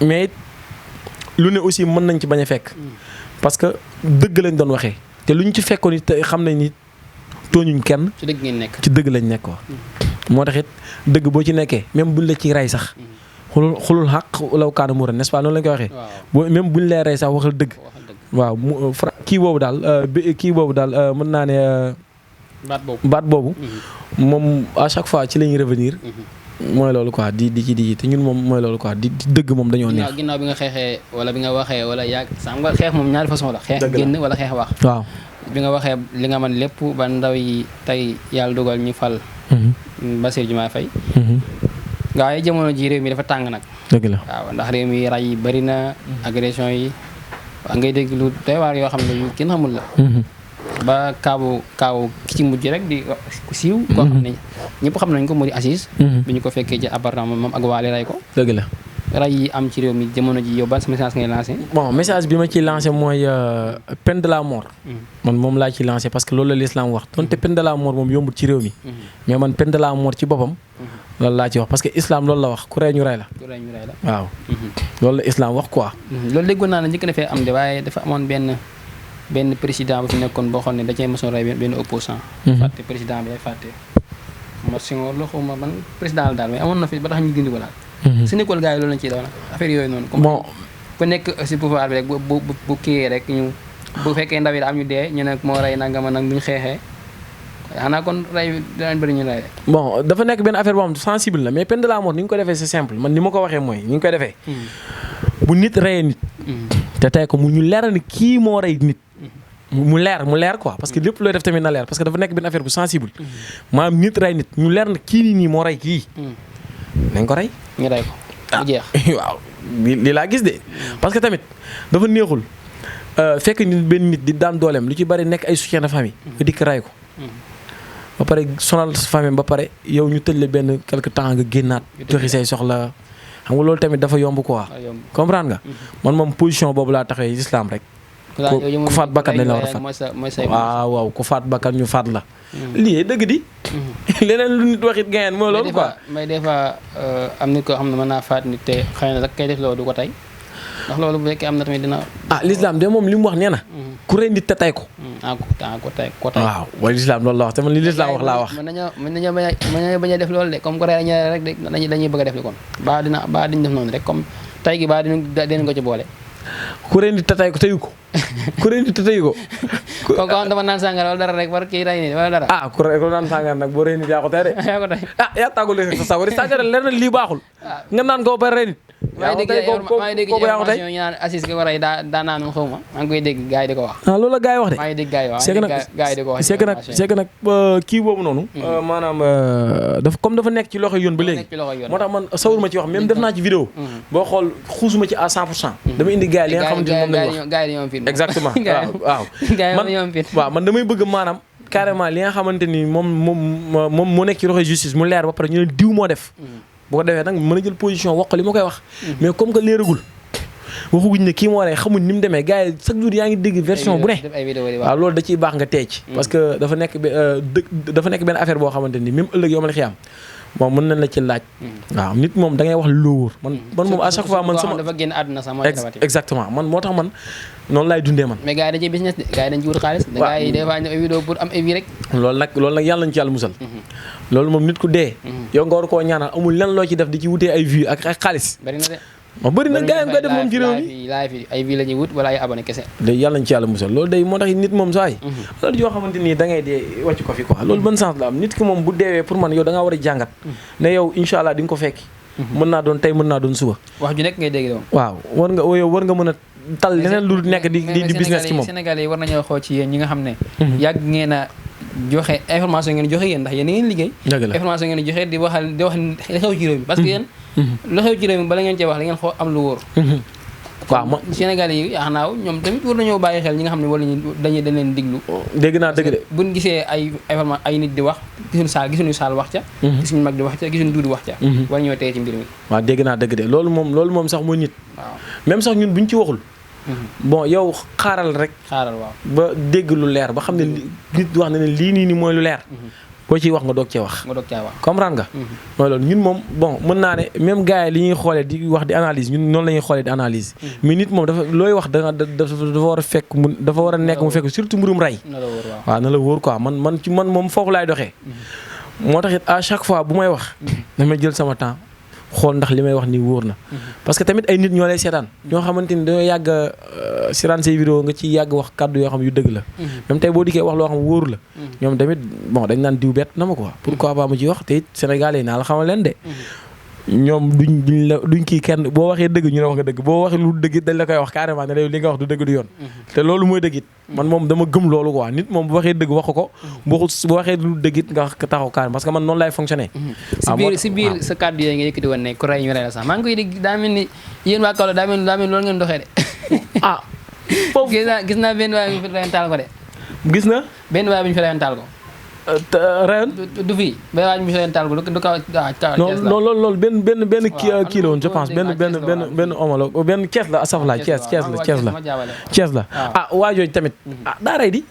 mais it lu ne aussi mën nañ ci bañ a fekk parce que dëgg lañ doon waxee te luñ ci fekkoon it xam nañ ni tooñuñ kenn ci dëgg ngeen nekk ci dëgg lañ nekk quoi moo tax it dëgg boo ci nekkee même buñ la ci rey sax xulul xaq law kaana muran n'est-ce pas noonu lañ koy waxee boo même buñ lay rey sax waxal dëgg waaw kii boobu daal mën naa ne baat boobu moom à chaque fois ci la ñuy revenir mooy loolu quoi di te ñun moom mooy loolu quoi di dëgg moom dañoo neex ginnaaw bi nga xeexee wala bi nga waxee wala yaa xam nga xeex moom ñaari façon la xeex génn wala xeex wax waaw bi nga waxee li nga mën lépp ba ndaw yi tey yàlla dugal ñu fal Bassirou Diomaye Faye nga ay jamono ji réew mi dafa tàng nag dëgg la waaw ndax réew mi ray yi bëri na agression yi waa ngay dégg lu doy waar yoo xam ne yu kenn xamul la ba kaaw ki ci mujj rek di ku siiw koo xam ne ñëpp xam nañ ko moo di Aziz bi ñu ko fekkee ci appartement moom ak waale ray ko dëgg la ray yi am ci réew mi jamono ji yow ban message ngay lancé bon message bi ma ciy lancé mooy peine de la mort man moom laa ciy lancé parce que loolu la l'islam wax donte peine de la mort moom yombut ci réew mi mais man peine de la mort ci boppam loolu laa ci wax parce que islam loolu la wax ku rey ñu rey la waaw loolu la islam wax quoi loolu déggoon naa ne njëkk na fee am de waaye dafa amoon benn président bu fi nekkoon boo xam ne da cee mosoon rey benn opposant fàtte président bi ay fàtte ma Senghor la xaw ma man président la daal mais amoon na fi ba tax ñu dindi ko daal su nekkoon gars yi loolu lañ ciy daw nag affaire yooyu noonu comme ku nekk si pouvoir bi rek bu kiiyee rek ñu bu fekkee ndaw yi am ñu dee ñu ne moo rey nangama nag bu ñu xeexee xanaa kon rey danañ bëri ñu rey rek bon dafa nekk benn affaire boo xam sensible la mais peine de la mort ni ñu ko defee c'est simple man ni ma ko waxee mooy ni ñu koy defee bu nit reyee nit te tey ko mu ñu leeral ni kii moo rey nit mu leer quoi parce que lépp looy def tamit na leer parce que dafa nekk benn affaire bu sensible maanaam nit rey nit ñu leer na kii nii moo rey kii nañ ko rey ñu rey ko bu jeex waaw li laa gis de parce que tamit dafa neexul fekk nit benn nit di daan dooleem lu ci bari nekk ay soutien de famille nga dikk rey ko ba pare sonal sa famille ba pare yow ñu tëj la benn quelque temps nga génnaat joxi say soxla xam nga loolu tamit dafa yomb quoi comprendre nga man moom position boobu laa taxee islam rek ku faat bakkan dañ la war a faat waaw ku faat bakkan ñu faat la lii dëgg di leneen lu nit waxit gayeen mooy loolu quoi mais des fois am nit ko xam ne mën naa faat nit te xëy na rek kay def loolu du ko tey ndax loolu bu fekkee am na tamit dina l'islam de moom li mu wax nee na ku rey nit te tey ko ko tey waaw waaye l'islam loolu la wax te man li l'islam wax laa wax mën nañoo bañ a def loolu de comme ko rey ñu rek dañuy bëgg a def li kon baa diñ def noonu rek comme tey gi baa dinañ ko ci boole ku rey nit te tey ko teyu ko ku rey nit te teyu ko kon ko xam dafa naan sàngara wala dara rek war kii rey nit wala dara ku naan sàngara nag boo rey nit yaa ko tey de yaa ko tey yaa tàggul sa sago di sàngara leer na lii baaxul nga naan ko ba rey nit maa ngi dégg information ñu naan Aziz ko war a daa naanoon xaw ma maa ngi koy dégg gars yi di ko wax loolu la gars yi wax de maa ngi dégg gars yi wax gars yi di ko wax c'est que nag kii boobu noonu maanaam dafa nekk ci loxo yoon ba léegi moo tax man sawur ma ci wax même def naa ci vidéo boo xool xuusuma ci à 100% dama indi gars yi li nga xamante ni moom lañ wax gars yi dañoo fit exactement waaw gars yi dañoo fit waaw man damay bëgg maanaam carrément li nga xamante ni moom moo nekk ci loxoy justice mu leer ba pare ñu ne diw moo def bu ko defee nag mën a jël position wax ko li ma koy wax mais comme que leeragul waxuguñ ne kii moo rey xamuñ ni mu demee gars yi chaque jour yaa ngi dégg version bu ne waaw loolu da ciy baax nga teec parce que dafa nekk benn affaire boo xamante ni même ëllëg yow ma la xiyam moom mën nañ la ci laaj waaw nit moom da ngay wax lu wóor man moom à chaque fois man sama dafa génn àdduna sax moo exactement man moo tax man noonu laay dundee man mais gars yi dañ ciy business de gars yi dañ ci wut xaalis gars yi des fois ñu ay vidéo pour am ay vie rek loolu nag yàlla nañu ci yàlla musal loolu moom nit ku dee yow nga war koo ñaanal amul lan loo ci def di ci wutee ay vues ak xaalis bari na de ma bëri na gars yi nga def moom ci réew mi live ay vie la ñuy wut wala ay abonné kese day yàlla nañ ci yàlla musal loolu day moo tax nit moom saay loolu yoo xamante nii da ngay dee wàcc ko fi quoi loolu ban sens la am nit ki moom bu deewee pour man yow da ngaa war a jàngat ne yow incha allah di nga ko fekki mën naa doon tey mën naa doon suba wax ju nekk ngay dégg doom waaw war nga mën a tal leneen lu nekk di business ci moom Sénégalais yi war nañoo xool ci yéen ñi nga xam ne yàgg ngeen a joxe information ngeen joxe yéen ndax yéen a ngeen liggéey information ngeen joxe di wax li xew ci réew mi parce que yéen lu xew ci réew mi bala ngeen cee wax da ngeen xoo am lu wóor waaw Sénégalais yi yaxnaaw ñoom tamit war nañoo bàyyi xel ñi nga xam ne wala dañ leen diglu dégg naa dëgg de buñ gisee ay information ay nit di wax gisuñu saal wax ca gisuñu mag di wax ca gisuñu duudi wax ca war ñoo teye ci mbir mi waaw dégg naa dëgg de loolu moom sax mooy nit waaw même sax ñun buñ ci waxul bon yow xaaral waaw ba dégg lu leer ba xam ne nit wax na ne lii nii mooy lu leer boo ciy wax nga doog cee wax comprendre nga mooy loolu ñun moom bon mën naa ne même gars yi li ñuy xoolee di wax di analyse ñun noonu la ñuy xoolee di analyse mais nit moom dafa looy wax dafa war a fekk dafa war a nekk mu fekk surtout mbirum rey waaw na la wóor quoi man moom foofu laay doxee moo tax it à chaque fois bu may wax damay jël sama temps xool ndax li may wax ni wóor na parce que tamit ay nit ñoo lay seetaan ñoo xamante ni dañoo yàgg seetaan say vidéo nga ci yàgg wax kàddu yoo xam yu dëgg la même tey boo dikkee wax loo xam wóor la ñoom tamit bon dañ naan diw bett na ma quoi pourquoi pas mu ci wax te it Sénégalais yi naa la xamal leen de ñoom duñ kii kenn boo waxee dëgg ñu ne wax nga dëgg boo waxee lu dëgg it dañ la koy wax carrément ne li nga wax du dëgg du yoon te loolu mooy dëgg it man moom dama gëm loolu quoi nit moom bu waxee dëgg wax ko bu waxee lu dëgg it nga taxaw carrément parce que man noonu laay fonctionner si biir sa kàddu yooyu nga yëkkati woon ne ku rey ñu rey la sax maa ngi koy dégg daa mel ni yéen waa Kaolack daa mel ni loolu ngeen doxee de ah foofu gis naa benn waay bu ñu fi reyoon taal ko de gis na benn waay bu ñu fi reyoon taal ko reyoon du fii benn waay bu ñu fi reyoon taal ko du kaw non loolu benn kii la woon je pense benn homologue benn Thiès la asafla Thiès la ah waa jooju tamit daa rey di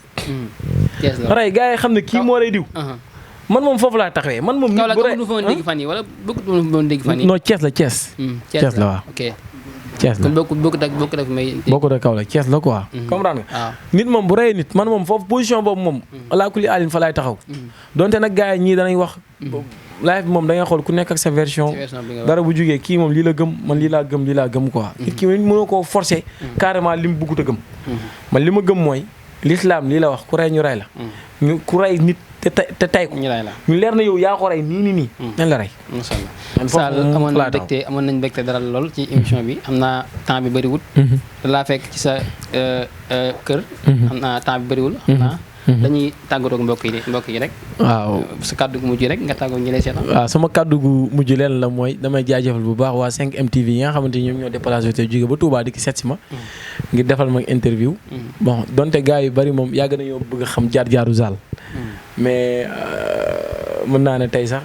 rey gars yi xam ne kii moo rey diw man moom foofu laa taxawee man moom Kaolack du fa woon dégg fan yi wala bëgg du fa woon dégg fan yi non Thiès la Thiès la waaw ok Thiès la bokkut ak may bokkut ak Kaolack Thiès la quoi comprendre nga nit moom bu reyee nit man moom foofu position boobu moom alaa kulli alin fa laay taxaw donte nag gars yi ñii danañ wax live bi moom da ngay xool ku nekk ak sa version dara bu jugee kii moom lii la gëm man lii laa gëm quoi nit ki mënoo koo forcer carrément li mu bëggut a gëm man li ma gëm mooy l'islam lii la wax ku rey ñu rey la ñu ku rey nit te tay ko ñu leer na yow yaa ko rey nii nañ la rey masha Allah Sall amoon nañ mbégte dara lool ci émission bi xam naa temps bi bëriwul da laa fekk ci sa kër xam naa temps bi bëriwul xam naa dañuy tàggatoo mbokk yi rek waaw sa kàddu gu mujj rek nga tàggoo ñi lay seetaan waaw sama kàddu gu mujj leen la mooy damay jaajëfal bu baax waa 5M TV yi nga xamante ni ñoom ñoo déplacé te jóge ba Touba di ki seet si ma ngir defal ma interview bon donte gars yu bari moom yàgg nañoo bëgg a xam jaar-jaaru Zal mais mën naa ne tey sax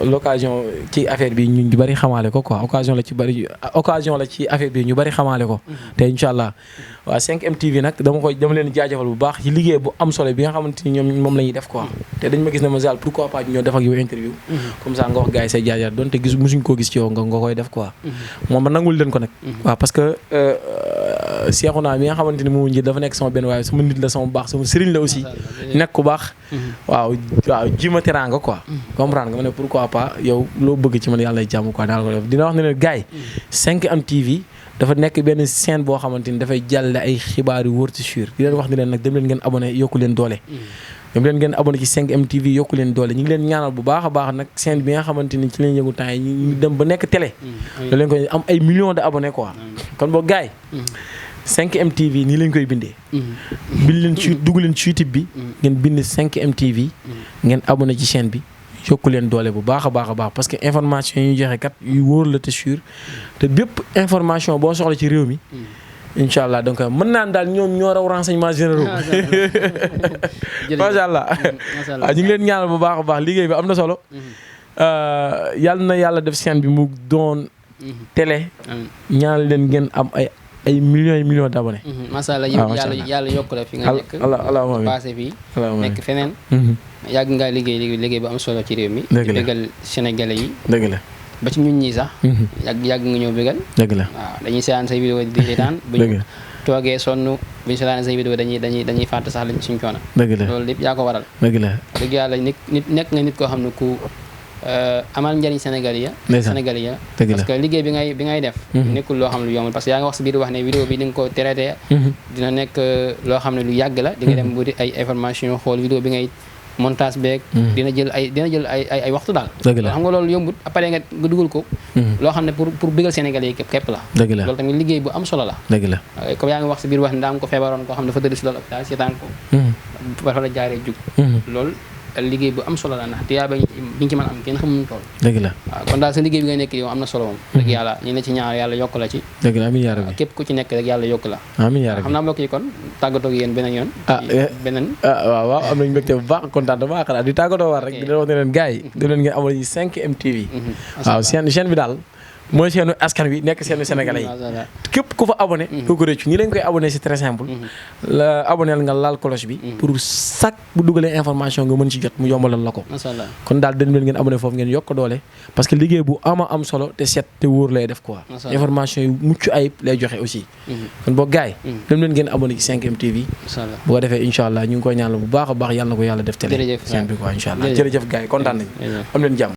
l'occasion ci affaire bi ñu bari xamaale ko quoi occasion la ci affaire bi ñu bari xamaale ko te incha allah waa 5M TV nag dama leen jaajëfal bu baax ci liggéey bu am solo bi nga xamante ni ñoom moom la ñuy def quoi te dañ ma gis ne ma Zal pourquoi pas ñoo def ak yow interview comme ça nga wax gars yi say jaar-jaar donte musuñ koo gis ci yow nga koy def quoi moom ma nangul leen ko nag waaw parce que Cheikhouna mi nga xamante ni moomu njit dafa nekk sama benn waaye sama nit la sama baax sama sëriñ la aussi nekk ku baax waaw ji ma teraanga quoi comprendre nga ma ne pourquoi pas yow loo bëgg ci man yàlla jàmm quoi daal ko def dina wax ne gars yi 5M TV dafa nekk benn chaîne boo xamante ni dafay jàlle ay xibaar yu wóor ci sûr di leen wax ni leen nag dem leen ngeen abonné yokku leen doole dem leen ngeen abonné ci 5M TV yokku leen doole ñu ngi leen ñaanal bu baax a baax nag chaîne bi nga xamante ni ci leen yëngu temps yi ñu dem ba nekk télé da leen ko am ay millions de abonnés quoi kon boo gars yi 5M TV nii lañ koy bindee bind leen ci dugg leen ci YouTube bi ngeen bind 5M TV ngeen abonné ci chaîne bi yokku leen doole bu baax a baax parce que information yi ñu joxe kat yu wóor la te sûr te bépp information boo soxla ci réew mi incha allah donc mën naa daal ñoom ñoo raw renseignement généraux. macha allah waaw ñu ngi leen ñaanal bu baax a baax liggéey bi am na solo. yàlla na yàlla def chaîne bi mu doon télé. ñaanal leen ngeen am ay millions et millions d'abonnés. macha allah yàlla yokk la fi nga nekk. allahumma passé fii nekk feneen. yàgg ngaa liggéey bu am solo ci réew mi. dëgg la di bégal sénégalais yi. dëgg la ba ci ñun ñii sax. yàgg nga ñëw bégal. dëgg la waaw dañuy seetaan say vidéo di seetaan. bu ñu toogee sonn bu ñu seetaan say vidéo dañuy fàtte sax lañ suñ coono. dëgg la loolu lépp yaa ko waral. dëgg la dëgg yàlla nit nekk nga nit koo xam ne ku amal njëriñ Sénégalais ya. Sénégalais ya parce que liggéey bi ngay def. nekkul loo xam ne lu yombul parce que yaa nga wax si biir wax ne vidéo bi di nga ko traité. dina nekk loo xam ne lu yàgg la. di nga dem wuti ay information xool vidéo bi ngay montage beeg. dina jël ay waxtu daal. dëgg la xam nga loolu yombut après nga dugal ko. loo xam ne pour bëggal Sénégalais yi képp la. dëgg la loolu tamit liggéey bu am solo la. dëgg la comme yaa ngi wax si biir wax ne daa am ko feebaroon koo xam ne dafa tëdd si loolu hôpital seetaan ko. ba fa la jaaree jug. loolu liggéey bu am solo la ndax tiyaaba bi nga ci mën am kenn xamuñu tool. dëgg la waaw kon daal sa liggéey bi nga nekk yow am na solo moom. dëgg yàlla ñu ne ci ñaar yàlla yokk la ci. dëgg la amiin yaa rabbi képp ku ci nekk rek yàlla yokk la. amiin yaa rabbi xam naa mbokk yi kon tàggatoo ak yéen beneen yoon. beneen waaw am nañu mbégte bu baax kontaan damaa xalaat di tàggatoo war rek di leen wax ne leen gars yi dem leen ngeen amal yi 5M TV. waaw chaîne bi daal mooy seenu askan wi nekk seenu sénégalais yi képp ku fa abonné doo ko réccu nii lañ koy abonné c'est très simple la abonné nga laal cloche bi pour chaque bu dugalee information nga mën ci jot mu yombalal la ko kon daal dem leen ngeen abonné foofu ngeen yokk doole parce que liggéey bu am solo te set te wóor lay def quoi information yu mucc ayib lay joxe aussi kon boo gaay dem leen ngeen abonné ci 5M TV bu ko defee incha allah ñu ngi koy ñaanal bu baax a baax yàlla na ko yàlla def télé chaîne bi quoi incha allah jërëjëf gaay kontaan nañ am leen jàmm